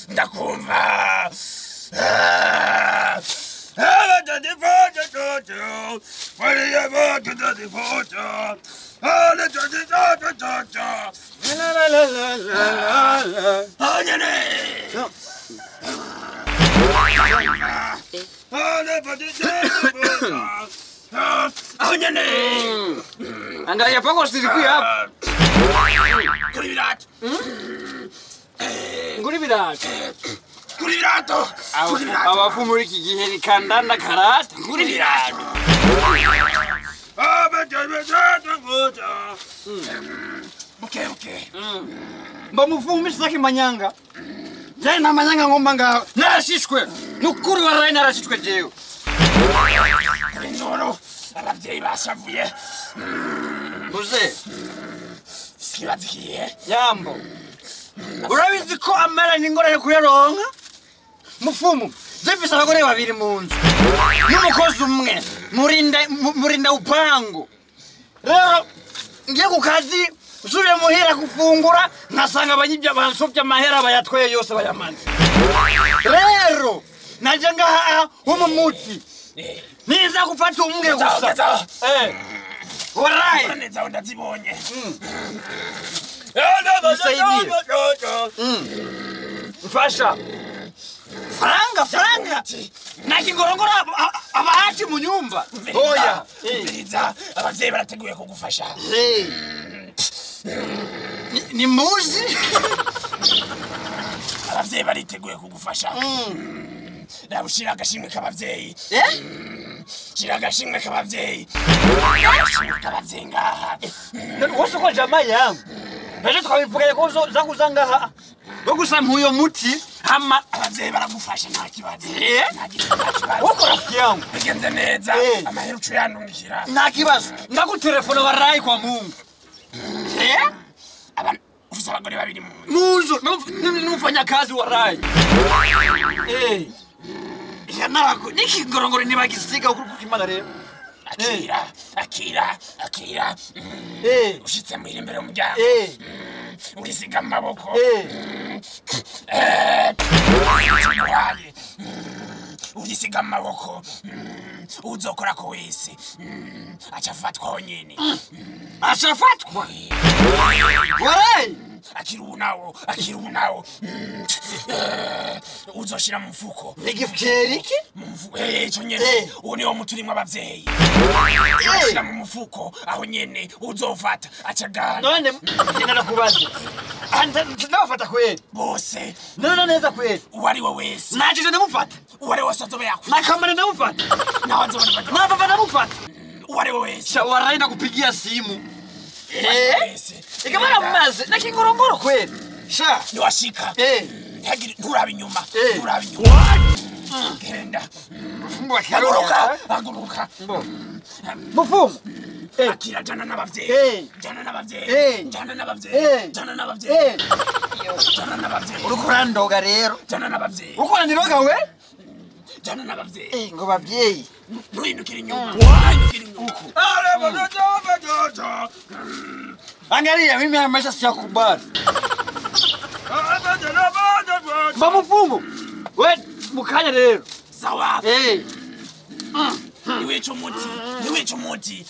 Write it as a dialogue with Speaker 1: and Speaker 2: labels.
Speaker 1: Ndakumva.
Speaker 2: Angalia pako silikuya hapa.
Speaker 1: Kuri birato.
Speaker 2: Nguri birato.
Speaker 1: Kuri birato.
Speaker 2: Abafu muri iki gihe ni kandanda karata. Nguri birato.
Speaker 1: Okay, okay.
Speaker 2: Mba mufumu sitaki manyanga. Jai na manyanga ngomba ngaho. Narashishwe. Nukuri waraye narashishwe jewe.
Speaker 1: Kuri ndoro abavyeyi bashavuye.
Speaker 2: Muze.
Speaker 1: Sikibazikiye.
Speaker 2: Yambo. Urabizi ko amara n'ingorane kuyaronka? Mufumu, zifise abagore babiri mu nzu. N'umukozi umwe. Murinda upangu. Rero ngiye ku kazi usubiye muhira gufungura nkasanga abanyibya bansovye amahera bayatweye yose bayamanze. Rero naje ngaha umumuti. Niza gufata umwe gusa. Warai.
Speaker 1: Neza ndazibonye.
Speaker 2: Nisaidie. Mfasha. Franga franga. Na kingorongoro abahati mu nyumba.
Speaker 1: Oya. Umviriza abavyeyi barateguye kugufasha.
Speaker 2: Ni muzi.
Speaker 1: Abavyeyi bariteguye kugufasha. Nabushira agashimwe k'abavyeyi. Shira agashimwe k'abavyeyi. Agashimwe k'abavyeyi ngaha.
Speaker 2: Wose ko jamaa yangu. Ejo twabivugaye ko uza kuza ngaha. Wo gusa mpuyo muti hama
Speaker 1: abavyeyi baragufasha nta kibazo. Nta kibazo.
Speaker 2: Woko rafiki yangu.
Speaker 1: Bigenze neza. Amahera ucu yandungikira.
Speaker 2: Nta kibazo. Ndagutelefona warayi kwa Mungu.
Speaker 1: Abantu ufise abagore babiri mu nzu.
Speaker 2: Mu nzu n'umufanyakazi warayi. Ya narako nikingorongoro nibagisiga ukuri rero.
Speaker 1: Akira, akira, akira. Ushitse muhira imbere y'umuryango. Urisiga amaboko. Urisiga amaboko. Uzokorako wese aca afatwa honyene.
Speaker 2: Aca afatwa? Warayi.
Speaker 1: Akira ubu nawo, akira ubu nawo. Uzoshira mu mfuko.
Speaker 2: Igifyeri iki?
Speaker 1: Mu mfuko, ico nyene. Uwo niwo muti urimwo abavyeyi. Ushira mu mufuko, aho nyene uzofata acagana.
Speaker 2: None ngenda kubaza. Ndabafata kweli?
Speaker 1: Bose.
Speaker 2: None neza kweli?
Speaker 1: Uwo ari we wese.
Speaker 2: Naje ndamufata.
Speaker 1: Uwo ari wese azoba yakwiye.
Speaker 2: Nakamara ndamufata.
Speaker 1: Nawe azobona.
Speaker 2: Nabava ndamufata.
Speaker 1: Uwo ari we wese.
Speaker 2: Shawara ndakupigia simu. Ikamara maze na kingorongoro kweli. Sha
Speaker 1: niwashika. Nturabe inyuma. Nturabe inyuma. Genda. Haguruka, haguruka.
Speaker 2: Mufumu.
Speaker 1: Akira jana n'abavyeyi. Jana n'abavyeyi. Jana n'abavyeyi. Jana n'abavyeyi. Jana n'abavyeyi.
Speaker 2: Uriko urandoga rero.
Speaker 1: Jana n'abavyeyi.
Speaker 2: Uko urandiroga we?
Speaker 1: Jana n'abavyeyi.
Speaker 2: Ngo bavyeyi.
Speaker 1: Ntuhindukire inyuma. Ntuhindukire inyuma.
Speaker 2: Angalia mimi haya maisha siyakubali. Bamufumu. We mukanya rero.
Speaker 1: Sawa. Niwica umuti. Niwica umuti.